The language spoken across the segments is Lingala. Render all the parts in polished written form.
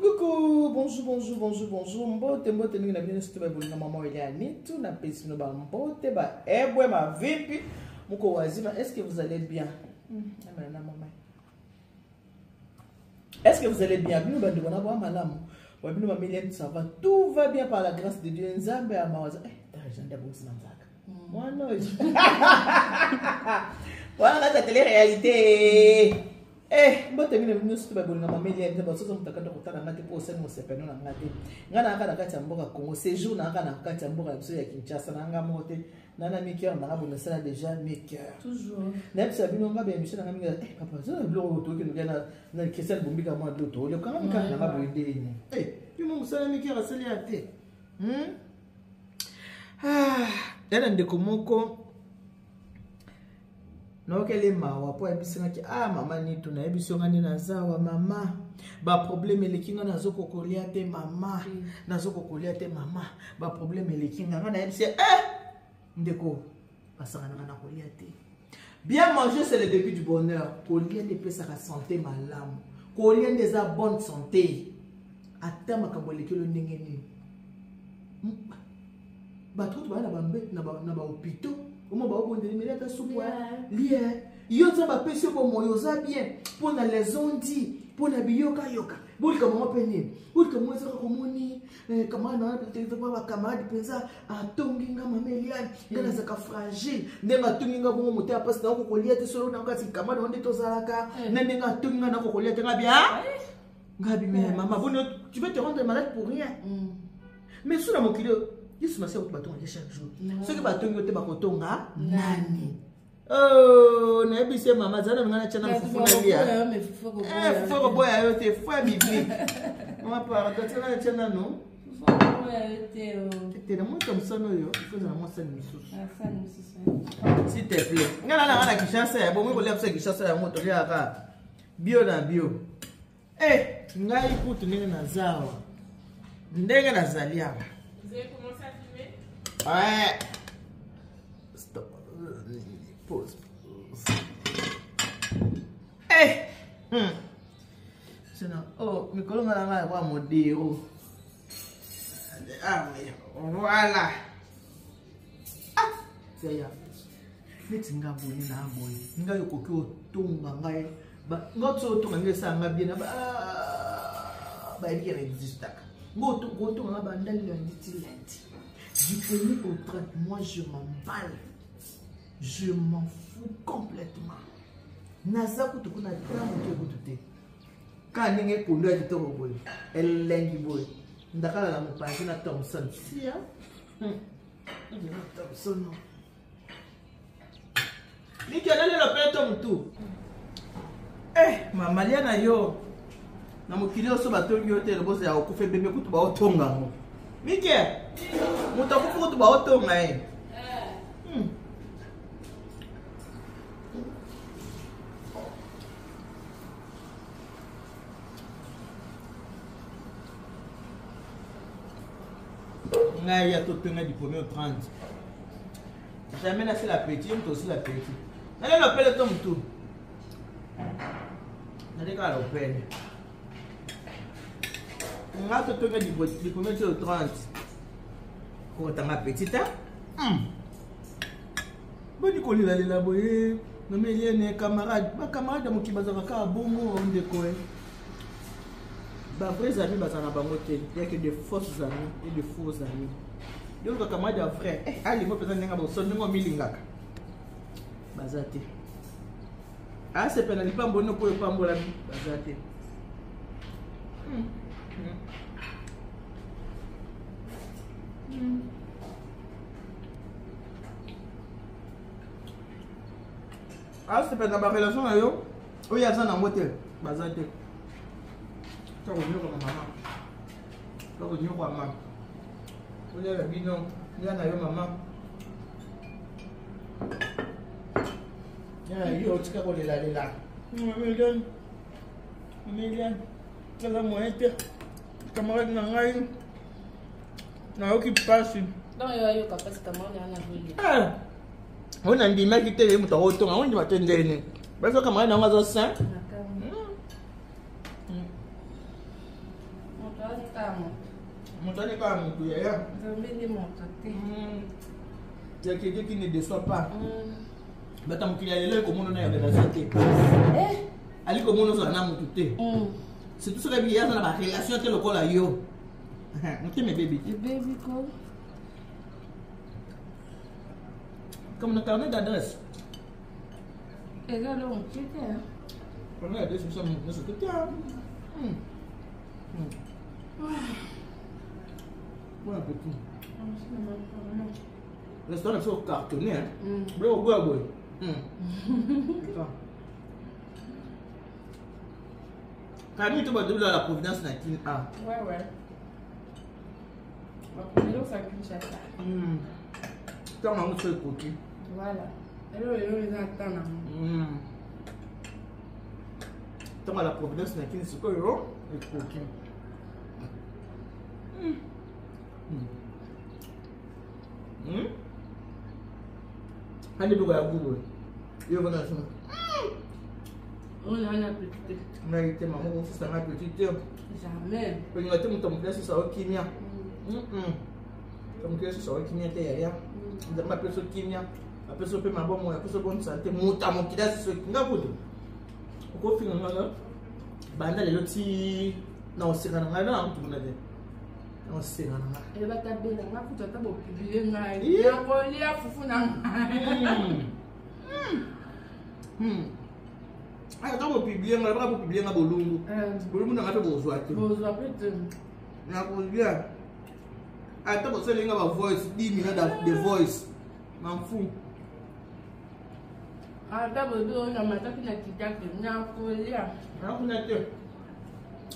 Coucou, bonjour, bonjour, bonjour, bonjour. Mbote, mbote, mingi na bino surtout ba bolinga maman Eliane. Tout na pesi no ba mbote, ba ebwe, ba vipi. Muko wazima, est-ce que vous allez bien? Hmm, na maman. Est-ce que vous allez bien? Bino bandeko na ba malamu. Wa bino ba Eliane, ça va. Tout va bien par la grâce de Dieu. Nzambe ya mawaza. Eh, tala janda bosi na nzaka. Mwana oyo. Wana kati ya télé-réalité. Eh, mbote bino nyonso to babolinga mama Eliane te basoso moto akanda kotala nga te mpo osali mosepeno na nga te nga nayaka na kati ya mboka Congo séjour nayaka na kati ya mboka na biso ya Kinshasa na nga moko te nana mi-cœur nanga boye nasala déjà mi-cœur nayebisa bino nga baémission nanga mingi eh, papa zona biloko oyo toyoki nokia na Christian Bombika mwa bilo toolekanga mikaka nanga boye ndeni eh, bino mosala mi-cœur asali ya te hmm? ah, ya na ndeko moko nayokeli mawa mpo ayebisingaki ah mama nitu nayebisi yo nga nde naza wa mama baproblème eleki nga nazokoka kolia te mama mm. nazokoka kolia te mama baproblème eleki nga nga nayebisi eh ndeko basakanaka na kolia te bien manger c'est le début du bonheur kolia nde epesaka santé malamu kolia nde eza bonne santé ata makambo elekeli yo ndenge nini hmm. bato kutu baya na bambete na bahôpitaux omo baobondeli meli ata supu lie yo nzambe apesi yo bomoi oza bien mpo na lesondi mpo na biyokayoka bolika bango mpe nini bolika bango ezaka komoni eh, camarade na bacamarade mpenza atongi nga mama eliane nga nazalaka fragile ndenge atongi nga bongo motema mpasi naoko kolia te solo na kati camarade wango nde tozalaka eh. na ndenge atongi nga nako kolia te nga bia nga bime mama boni tu veux te rendre malade pour rien mm. mais so na mokili oyo yesu masiya kutu batongaki chaque jour soki batongi yo te bakotonga nani oh, nayebisi ye mama zala na ngai natya na fufu nalia eh, fufu ekoboya yo te fufu ya biblique mama pardon tia natya nano te na mwa mosano oyo ifo ezala mwa sani mosusu s'il te plaît ngai na nanga na kinshasa ya bongo kolia biso ya kinshasa yango toliaka bio na bio Eh, ngai kutu ndenge naza awa ndenge nazali awa Ouais. Stop. Pause. Eh. Hmm. Sinon, oh, mikolo nga nanga ya modero. Ah oui, voilà. Ah, yaya. Neti nga boye na boye. Ngai okoki otonga ngai nga ti otonga ngai esala nga bien ah, bayebi ke na existaka nga otonga nga banda lundi ti lundi du premier au 30 moi je m'emballe je m'en fous complètement naza kutu kuna ta moke kutu te kaka ndenge pondu ya kitoko boye elengi boye ndakala na mopanzi na thomson sia hmm. thomson Miki alali lopele to mutu. Eh, mama lia na yo. Na mokili oso batongi yo te loboso ya okufa ebembe kutu baotonga yango. Miki, moto akufi kutu baotonga ye. Hmm. ngai ya totonga du premier au 30 jamais nasila petit ye moto osila petit nale lopele to motu nale kaka lopele nga totonga du premier ti au 30 kokotanga petit ta hmm. boni kolelalela boye mama eliene camarade bacamarade ya mokili bazalaka kaka bongo ndeko e ba vrais amis bazala na bango te ya que de fausses amis et de faux amis yo luka camarade ya vrai eh, alingo mpenza ndenge boso ndenge omilingaka baza te asepela lipambo no mpo opambolami baza te hmm. Hmm. Hmm. asepela na barelation na yo oyo aza nango te baza te takonyokwama mama takonyokwama olia na bino lia na yo mama lia na yo tika kolelalela Milian aza moyen te camarade na ngai nayoki mpasi ah! oyo nandimaki te ye moto akotonga ondima te ndeni bazo camarade nango aza saint. Moto aza moto. Moto aza kaka moto yaya. Nzambe nde moto te. Ya quelqu'un qui ne déçoit pas. Bato ya mokili ya lelo ekomona na ya relation te. Eh? Ali komona ozala na moto te. Surtout soki ayebi ye aza na barelation te lokola yo. Motema ebebi te. Ebebi ko. Comme na carnet d'adresse. Eza eloko moke te. Carnet d'adresse biso nyonso te te. Bon appétit. Restaurant na biso cartonné. Biloko boya boye. Kami to bato la providence na kin a. Ouais ouais. La providence à Kinshasa. Ntango yango so ekoki. Voilà. Eloko eloko eza ata na ngo. Ntango la providence na kin sikoyo ekoki. Ani biloko ya guboye. Yo vana sima. On a un appétit te. Ngai te mama okosisa ngai appétit te. Jamais. Olinga te moto ya mokili asisa yo kimia. Moto ya mokili asisa yo kimia te yaya. Nzambe apesi yo kimia, apesi yo mpe mabongo, apesi yo bonne santé. Moto ya mokili asisa yo nga kutu. Okofinga nga banda lelo ti na osenga na ngai na mutuna te. Na osenga na ngai. Ebata bela nga kutu ata bopublie ngai. Nakolia fufu na ngai. Ata bopublie ngai, baka bopublie ngai bolumbu. Bolumbu na ngai mpe bozwa te. Bozwa mpe te. Nakolia. Ata bosali nga ba voice 10 minutes de voice. M'en fous. Ata bobi oyo na mataki na kitake nakolia. Nakuna te.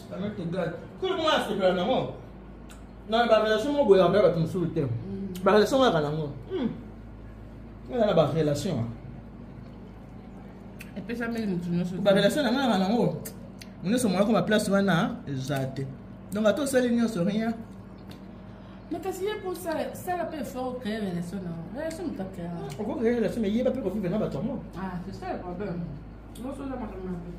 Kana te gate. Kolo mwa asepela nango. Na ba relation moko boye ya bato mosusu te. Ba relation kaka nango. Eza na ba relation. Epesameli motu nyonso. Ba relation na ngai nango. Nyonso moko ba place wana eza te. Donc ata osali nyonso rien. Mais kasi ye mpo sala mpe effort créer relation na relation moto acréa. Oko créer relation mais yeba mpe kovivre na bato yango. Ah, c'est ça le problème. Nyonso oza makambo mabe.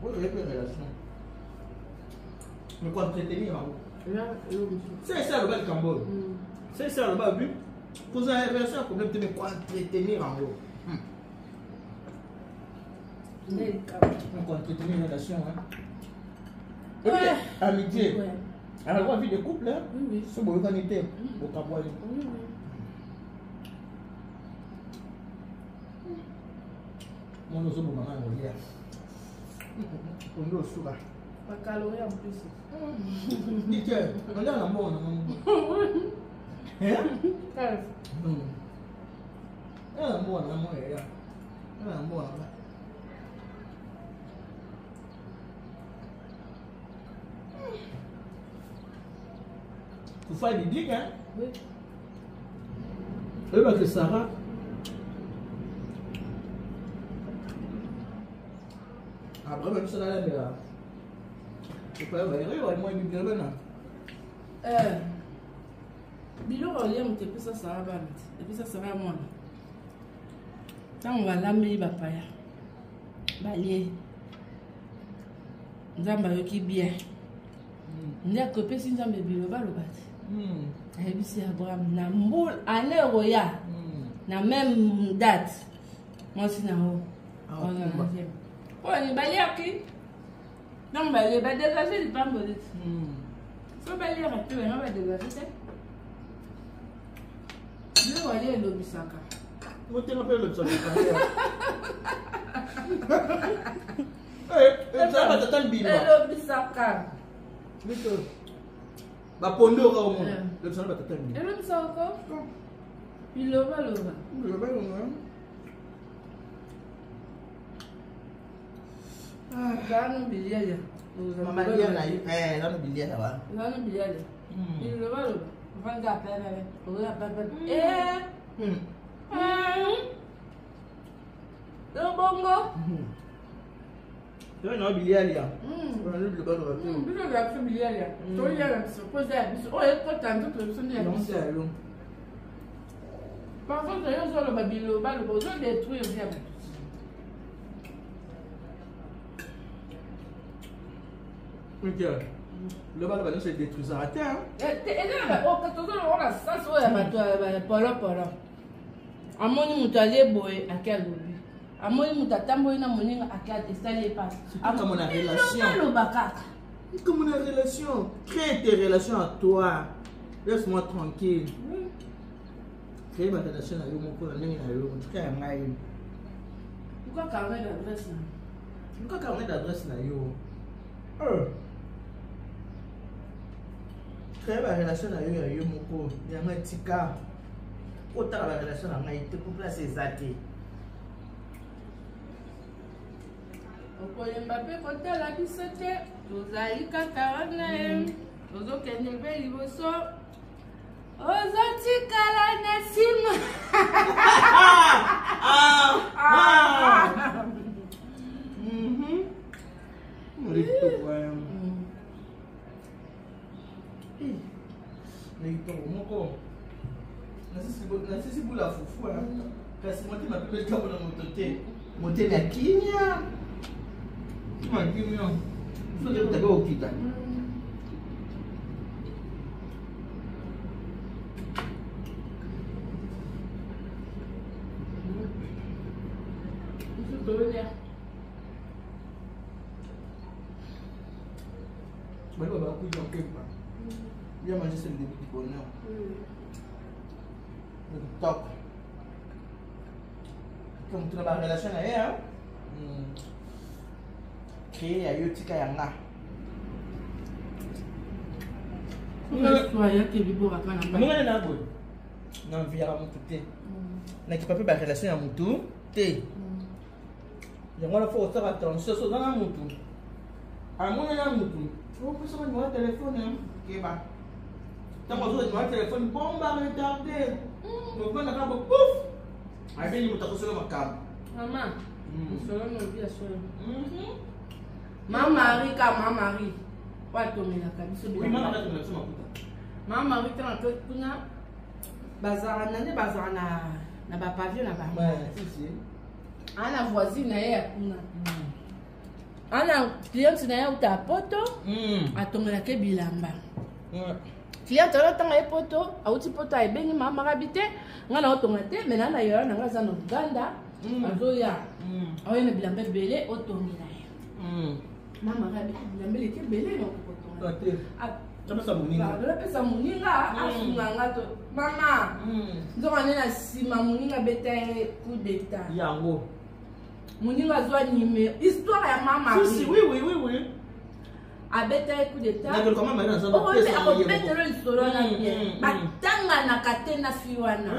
Oko créer mpe relation. Mais koentretenir yango. C'est ça aloba likambo oyo. C'est ça aloba bi kozala relation ya problème te mais koentretenir yango. Koentretenir relation hein. Ouais. Amitié. Ouais. Alors, vie de couple, hein? Oui, oui. So boyokani te, bokabwani. Oui, oui. Mwana ozoboma ngai kolia. Ondo osuka. Bacalorie en plus. Nickel. Olia na mbongo na ngai. Hein? Olia na mbongo na ngai yaya. Olia na mbongo na ngai. Kufa biblique, hein? Oui. Oyeba que Sarah Abraham abiso nalandela mwa biblia bana. Biloko olia moto epesa Sara bana te, epesa Sara mwana. Ntango balambeli bapaya balie, Nzambe ayoki bien nde akopesi Nzambe biloba loba te. Ayebisi Abraham na mbula ane ekoya na même date mwasi na yo oyo baliaki. Ntango balie badégage lipambo leti so baliaka te, bango badégage te, biloko balia elobisaka. Motema mpe elobisaka. Ezala batata mbimba. Elobisaka. Bapondo oka omona elobisaka batata mbimba. Elobisaka ko bilobaloba. Bilobaloba. Zano bilialia. Mama lia na yo, zano bilialia wana. Zano bilialia. Bilobaloba. Vanda pepe. Oya pepe. Eh. Lobongo. Yo na bilialia. Wana bilobaloba te. Biso ya biso bilialia. Tolia na biso poza ya biso. Oyo ekota nzoto na biso nde ya biso. Par contre, yo ozoloba bilobaloba, ozodétruire vie ya bato. Ok. Lobaloba nyonso edétruisaka te. Eza na tozoloba sens oyo ya bato ya polopolo. Amoni moto alie boye, ake alobi. Amoni moto atamboli na moninga, ake esali ye pasi. Comme na relation. Aloba kaka. Comme na relation. Crée tes relations à toi. Laisse-moi tranquille. Créer ma relation na yo moko na ndenge na yo. Tika ya ngai. Luka carnet d'adresse na. Luka carnet d'adresse na yo. Créer ba relation na yo ya yo moko. Yanga tika. Kotala ba relation na ngai te po place eza te. Okolemba mpe kotala biso te, tozali kaka wana, tozokende mpe liboso, ozotikala na nsima. Kitoko moko nasisi bula fufu, kasi motema mpe betambo na moto te, motema ya kimia, motema ya kimia soki ekutaki okita. Bali bakuja okemba. Bien manger, c'est le début du bonheur. Kitoko. Comme tu na ba relation na ye, hein? Créer ya yo, tika ya nga. Ndenge na boye na enviaka motu te, nakipa mpe barelation ya motu te. Yango wana fo kosala attention. So oza na motu, amona na motu, opesaka nimero ya telefone, keba. Ntango azoza nimero ya telefone, bomba retarde, ovandaka bo pouf, abengi moto, akosolo makambo. Mama, solo nobi ya solo. Mama Marie, ka Mama Marie oyo atomelaka biso. Mama Marie, ntango to kuna bazalaka na nde, bazalaka na bapavillon na bango, ana voisine na ye ya kuna, ana cliente na ye auta poto, atongelaka bilamba. Cliente wana, ntango ye poto auti poto, ayebengi mama Marabi te, ngai na otonga te, me naa na yoya na ngai aza na Uganda, azoya, aoya na bilamba ebele, otongela ye. Mama Rabi, bilamba eleki ebele, nakokotonga. Apesa moninga asunga nga to mama. Nzoka nde na nsima moninga abeta ye coup d'état. Yango. Moninga azwa nimero, histoire ya mama. Si, oui oui oui oui Abeta ye coup d'état, akobetelo lisolo wana bien. Batanganaka te na fi wana,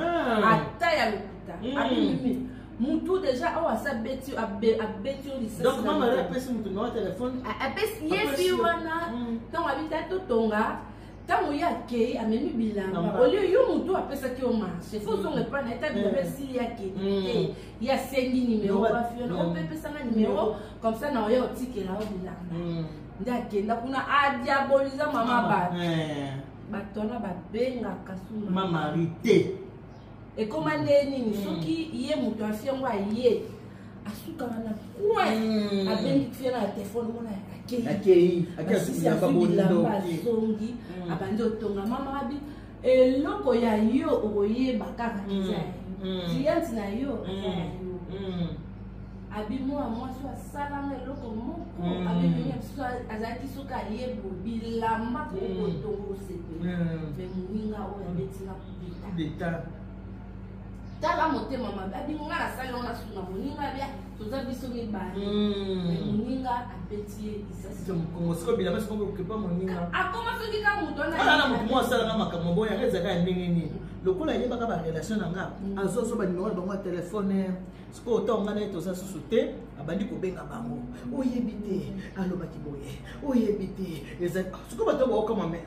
ata ya lokuta abimimi mutu déjà awa asa abeti, abeti yo lisasi. Donc mama apesi mutu na telefone. Apesi ye fi wana. Ntango abita totonga, ntango ye akei, amemi bilamba, olie yo motu apesaki yo marché, fo ozonga epai na ye ta bilamba esili, ye akei te, ye asengi nimero bafi wana, opepesanga nimero comme ça na oya otikela yo bilamba. Nde akenda kuna, adiaboliza mama bato. Bato wana babengaka su Mama te. Ekoma nde nini? Soki ye moto afi yango aye, asukaka na coin, abengi fie na telefone, mona akei, azwi bilamba, azongi, abandi otonga. Mama abi, eloko ya yo okoyeba kaka eza ya yo, cliente na yo eza ya yo. Abi mwana mwasi asalanga eloko moko, abimini biso, azalaki soki ayebo bilamba kokotonga, osepela, me moninga oyo abetinga coup d'état. Tala motema mabe. Abi nga nasali yango, nasunga moninga, abia toza biso mibale, me moninga abeti ye lisasi. Mokongo sikoyo bilamba sikoyo okepa moninga. Akoma soki ka moto. Wana na motu moko asalanga makambo boyo, yanga ezalaka ya ndenge nini? Lokola ayebaka barelation na nga, azozwa banimero na bango ya telefone. Sikoyo ntango ngai na ye toza susu te, abandi kobenga bango: oyebi te, alobaki boye, oyebi te. Eza sikoyo bato baokama, me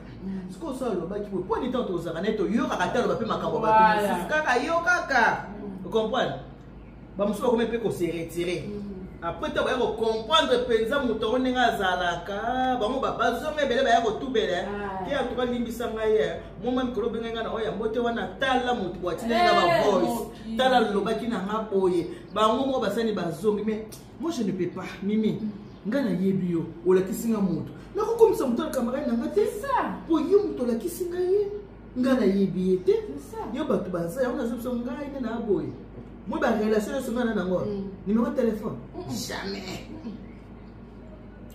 sikoyo so alobaki boye mpo nini? Ntango tozalaka na ye, toyokaka te aloba mpe makambo ya bato mosusu, kaka yo kaka ocomprendre. Bamosusu bakomi mpe kose retirer après ntango baya kocomprendre mpenza moto yango ndenge azalaka. Bango bazonga ebele, baya kotubela te. Antuka limbisa ngai ye moma mikolo obengai ngai na oyo yango te wana. Tala moto bo atindaki nga bavoice, tala alobaki na nga boye. Bango moko basani bazongi, mais moi je ne peux pas, Mimi. Ngai nayebi yo, olakisi nga moto. Nakokomisa moto na camarade na nga te. Po yo moto olakisi ngai ye. Ngai nayebi ye te. Yo bato baza yango nazo biso ngai nde na boye. Moi ba relation nyonso ngai na nango. Numéro de téléphone. Jamais.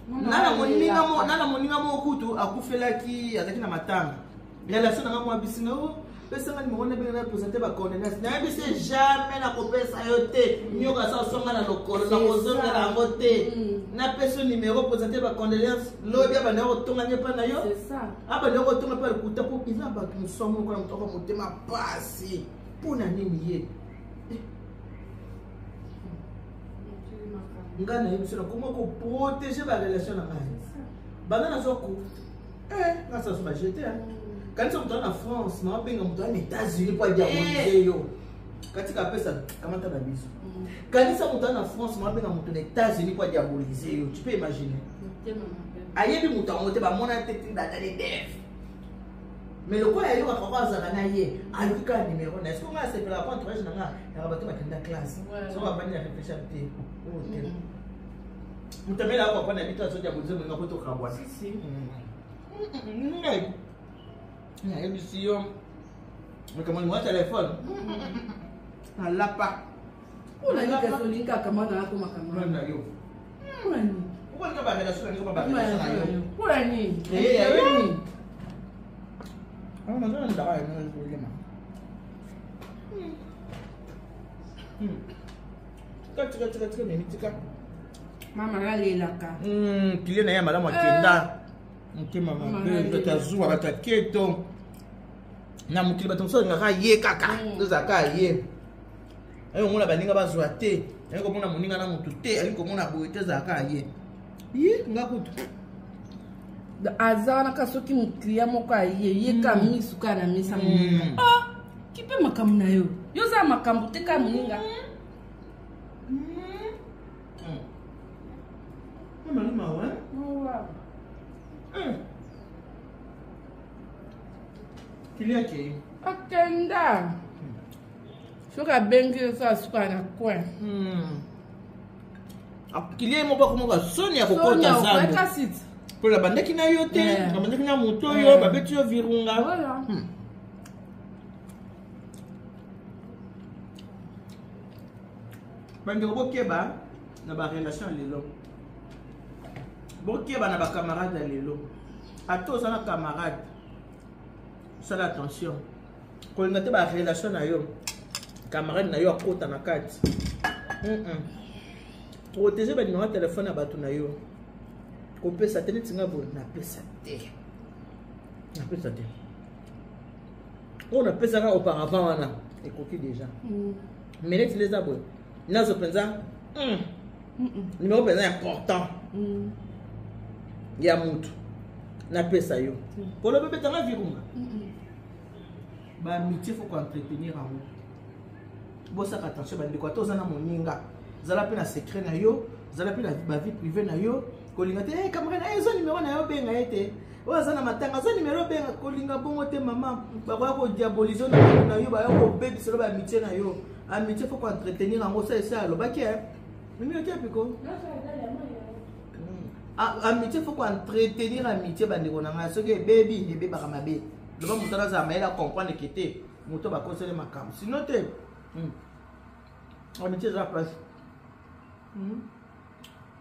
Nana moninga moko kutu akufelaki azalaki na matanga. Relation na nga mwa bisi nga o pesa nga numéro na benga na présenter ba coordonnées. Nayebisi jamais nakopesa yo te. Nyoka asa osonga na lokolo nakozongela yango te. Napesa yo numéro présenter ba condoléances. Lobi abanda kotonga nye pa na yo. Abanda kotonga pa lokuta po eza bato mosusu moko na moto aka motema pasi. Mpo na nini ye? Ngai nayebi so nakoma koprotege barelation na ngai. Banda nazwa ku nga saso bajete kanisa moto aza na France na babenga moto aza na États-Unis mpo adiabolize yo katika apesa kamata na biso. Kanisa moto aza na France na babenga moto na États-Unis mpo adiabolize yo, tu peux imaginer? Ayebi moto yango te, bamona te ti batali def, mais lokola ayokaka ko azalaka na ye, ayoki kaka numero na ye. Soki ngai asepelaka po entourage na nga yaka bato bakenda classe, soki bavandi na réfléchir te oyo te, moto amelaka papa na bito azodiabolize moninga po tokabwana. Ngai nayebisi yo makambo ya telefone alapa. Mpona nini kasi olingi kaka mwana akoma camarade na yo? Mpona nini? Okolinga barelation na nini? Barelation na yo. Mpona nini? Nini? Naza na ndaka ya nini? Tika, tika, tika, tika, mimi, tika. Mama nalelaka. Kilie na ye ya malamu akenda motema mabe, bato ya zuwa, bato ya keto na mokili, bato mosusu alingaka ye kaka tozalaka ye ayi komona baninga bazwa te, ayi komona moninga na motu te, ayi komona boye te, ezalaka ye ye nga kutu. Aza wana kaka soki mokiliya moko aye ye ka misu kaka na misa moninga. Ah, kipe makambo na yo, yo oza makambo te kaka moninga. Kilia akei. Akenda soki abengi yo so asuka na coin. Kilia ye moko akomoka soni ya kokota zando mpo nabandaki na yo te, nabandaki na moto oyo babeti yo virunga. Bandeko, bokeba na barelation ya lelo, bokeba na bacamarade ya lelo. Ata oza na camarade, osala attention, kolinga te barelation na yo camarade na yo akota na kati. Protege banimero ya telefone ya bato na yo, kopesa te. Neti nga boye, napesa te, napesa te. Oyo napesaka auparavant wana ekoki déjà, mais neti nde eza boye, nazo mpenza numéro mpenza important ya mutu napesa yo koloba ebetanga virunga. Baamitié, faut koentretenir yango. Bosaka attention, bandeko. Ata oza na moninga, zala mpe na secret na yo, zala mpe na bavie privé na yo. Kolinga te hey, camarade hey, eza numéro na yo, benga ye te. Oyo aza na matanga, aza numéro, benga. Kolinga bongo te, mama. Bakoya kodiabolize na bato na yo, baya kobebiselo baamitié na yo. Amitié, faut koentretenir yango. Sa esi alobaki mimi oki apiko. Amitié, faut koentretenir amitié, bandeko na ngai. Soki ebebi, ebebaka mabe. Loba moto azala mayele, acomprendre ke te moto bakoseli makambo, sino te amitié eza mpasi.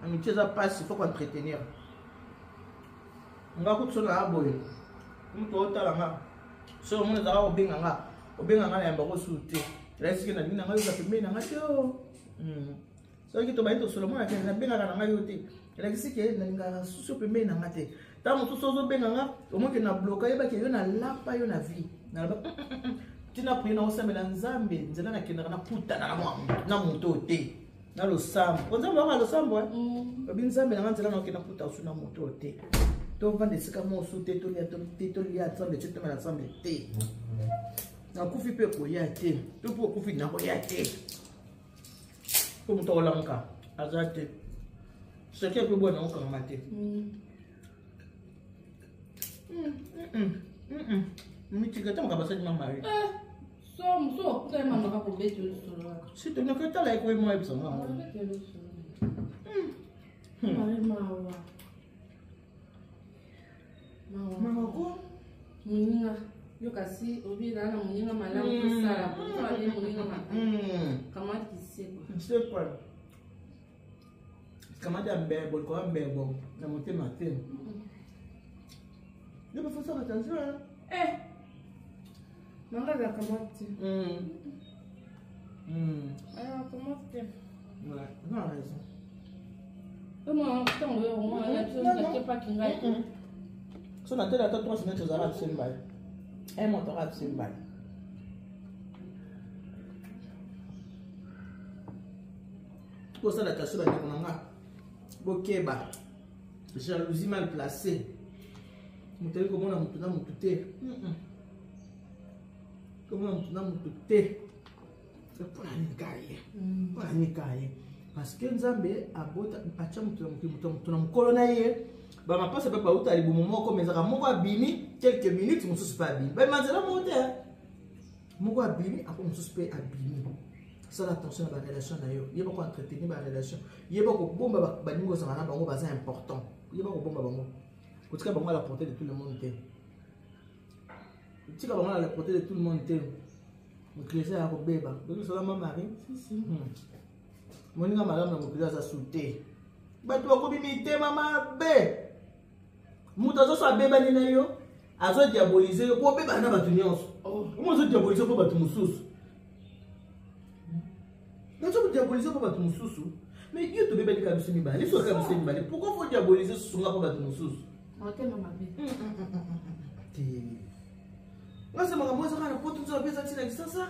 Amitié eza mpasi, faut koentretenir. Nga kutu so naa boye, moto otala nga, so omoni ezalaka kobenga nga, obenga nga na yamba kosusu te. Elakisiki nalingi na ngai oza pembeni na nga te. O soki tobandi tosolo, mona te nabengaka na ngai yo te, elakisi ke nalingaka susu pembeni na nga te. Ntango mosusu ozobenga nga, omoke na bloka, yebaki yo nalapa yo na vie, naloba ntina prie na osambela Nzambe, nzela nakendaka nakutana na moto oyo te na losambo, po Nzambe waka losambo obi Nzambe nanga, nzela nakokenda kuta osu na moto oyo te, tovanda esika mosu te, tolia te, tolia ensemble te, tomela ensemble te. Nakufi mpe koya te, to mpo okufi nakoya te, po moto akolamuka aza te, soki mpe bwana okangama te. Mitika te makambo asali mamari. So mosu okuta ye mamaka kobeta lisolo. Si tonyoka etala ye koye mwa yebisa nga. Marie mawa. Mawa. Mawa ko. Moninga. Yo kasi obi na na moninga malamu tosala. Tosala nde moninga mabe. Kamati kisekwa. Kisekwa. Kamati ya mbebo, likolo ya mbebo na motema te. Yo faut faire attention hein. Eh. Nanga za kamati. Ah, kamati te. Ouais, non raison. Comment ntango oyo omona biso nakepaki ngai. So na tela ata 3 semaines tozalaka biso mibale. Un mois tozalaka biso mibale. Bosala attention bandeko na nga. Bokeba. Jalousie mal placée. Moto ayi komona moto na moto te. Komona moto na moto te. Mpona nini kaka ye? Mpona nini kaka ye? Parce que Nzambe abota atya moto na mokili, moto na mokolo na ye. Bamapasa mpe bauta libumu moko, mais ezalaka moko abimi quelques minutes, mosusu mpe abimi. Babima nzela moko te. Moko abimi, ako mosusu mpe abimi. Sala attention na barelation na yo. Yeba ko entretenir barelation. Yeba kobomba baninga ozala na bango baza important. Yeba kobomba bango. Kotika bango à la portée de tout le monde te. Kotika bango à la portée de tout le monde te. Mokili eza ya kobeba. Boyebi sala ma Marie? Si, si. Moninga malamu na mokili aza su te. Bato bakomi mitema mabe. Moto azoso abebani na yo, azodiabolize yo po obebana na bato nyonso. Omo azodiabolize mpo bato mosusu. Nazodiabolize mpo bato mosusu. Mais yo tobebani kaka biso mibale, biso kaka biso mibale. Pourquoi faut diaboliser sunga mpo bato mosusu? Motema mabe. Te. Ngase makambo ezaka na poto nzoka mpe eza ntina kisasa.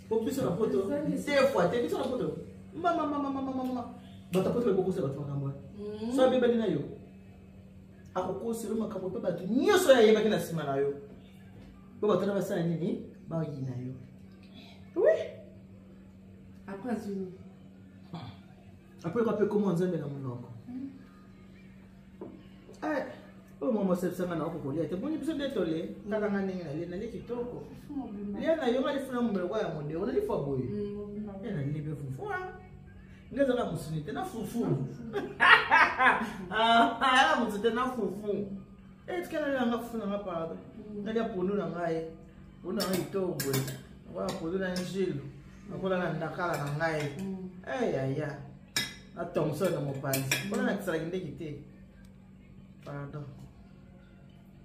Po biso na poto, deux fois te biso na poto. Mama mama mama mama. Bato poto bakokosa bato makambo wana. So abebani na yo. Akokosela makambo mpe bato nyonso oyo ayebaki na nsima na yo. Po bato wana basala nini? Bayina yo. Oui. Après azwi. Après yoka mpe komwa Nzambe na monoko. Eh, oyo mwa mwasi abisanga na okokolia te. Boni biso nde tole. Kaka nga ndenge nalie, nalie kitoko. Lia na yo nga lifuna mombele kwa ya modero, nalifwa boye. Eh, nalie mpe fufu. Nga ezaka mosuni te na fufu. Ah, mosuni te na fufu. Eh, tika nalia nga fufu na nga pardon. Nalia pondu na ngai. Pondu na ngai kitoko boye. Nakola pondu na njilo. Nakola na ndakala na ngai. Eh, yaya. Na thomson na mopanzi. Mpona nakisalaki ndeki te. Pardon.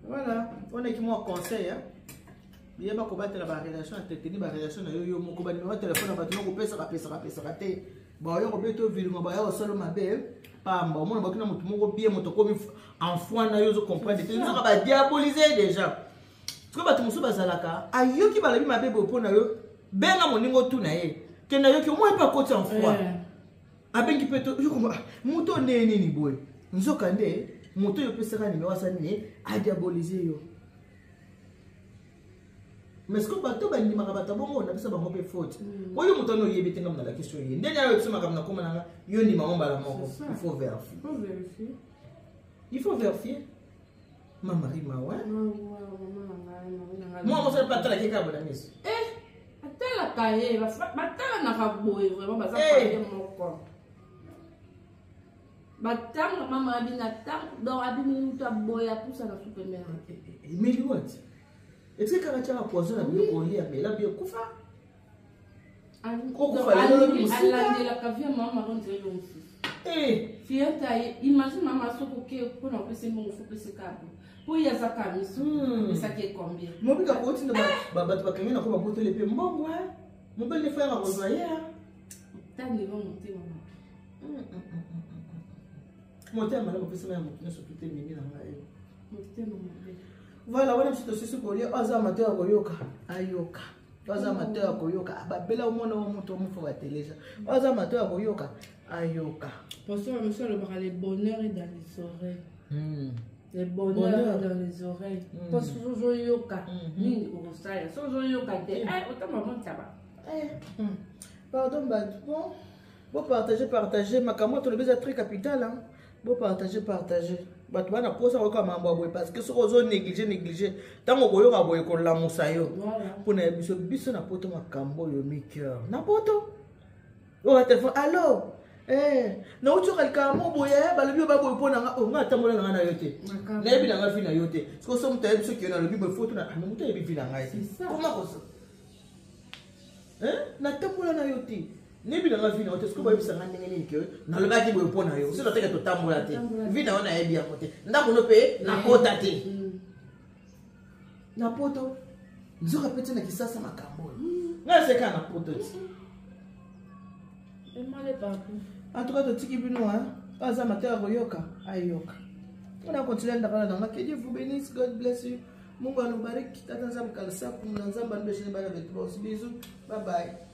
Voilà, on est qui moi conseil hein. Yeba kobatela ba relation, entretenir ba relation na yo yo moko ba numéro téléphone na bato kopesaka pesaka pesaka te. Ba yo kobeta ovilinga ba yo solo mabe pamba omona bakina moto moko bien moto komi en foi na yo zo comprendre te. Nzoka ba diaboliser déjà. Soki bato mosusu bazalaka ayoki balobi mabe boye mpo na yo benga moningo tuna ye ke nayoki omoi mpe akoti en foi. Abengi mpe to moto nde nini boye nzoka nde moto oyo opesaka nimero asali nini adiabolize yo. Mais ce que bato bandimaka bato bongo na biso bango mpe faute. Oyo moto wana oyebi te nga nalakisi oyo ye ndenge ayo biso makambo nakoma nanga yo ndima ngo mbala moko. Il faut vérifier. Il faut vérifier. Mama Rima, ouais. Moi, moi, je pas atalaki kaka bona miso. Eh, atalaka ye, batalanaka boye vraiment baza pale moko. Batanga mama abina tango donc abimi mutu aboye apusa na supe mère. Emeli what? Etiki kaka tiaka poison na biloko olia mela bi ekufa. Alandelaka vie mama ronzele mosusu. Fiata ye, imagine mama soki oke mpona opesi mbongo fo opesi kabo mpo ye aza kaka miso opesaki ye combien. Mobika kotinda bato bakangi na ko babotoli mpe mbongo mobali nde fayaka kozwa ye. Taniva motema mabe. Motema malamu opesama ya moto nyonso tu te mimi na ngai. Motema mabe. Voilà, wana biso tosisi kolia. Aza mato ya koyoka ayoka. Aza mato ya koyoka babela omona wa moto omofa bateleja. Aza mato ya koyoka ayoka. Pasteur monsieur alobaka le bonheur est dans les oreilles. Le bonheur est dans les oreilles. Parce que ozoyoka nini okosala so ozoyoka te otamba montaba. Pardon bato, bon bopartage partage makambo tolobi eza très capital hein. Bopartage partage bato bana posa koyoka mambo ya boye parce que soki ozo néglige néglige ntango okoyoka boye kolamusa yo mpona ya biso biso na poto makambo oyo mi cœur na poto oyo telefone allo. Eh, nauti oka likambo mo boye eh, balobi oyo baboye mpo na nga oh, nga atambola na nga na yo te nayebi na nga vi na yo te sikoyo so moto ayebi soki yo nalobi boye foto na ah, moto ayebi vi na ngai te koma koso eh, natambola na yo te nayebi na nga vi na yo te sikoyo bayebisa nga ndenge nini ke nalobaki boye mpo na yo soki nateke totambola te vi na yo nayebi yango te ndako no mpe nakota te mm. na poto nzoka mpe ti na kisasa makambo oyo mm. ngai aseka na poto ti en tout cas totiki bino aza mateya koyoka ayoka mpona continue ndakala nanga que dieu vous bénisse, God bless you, Mungu anubariki, tata Nzambe kalisaku na Nzambe anubeshene bana betu bos. Bisous, bye bye.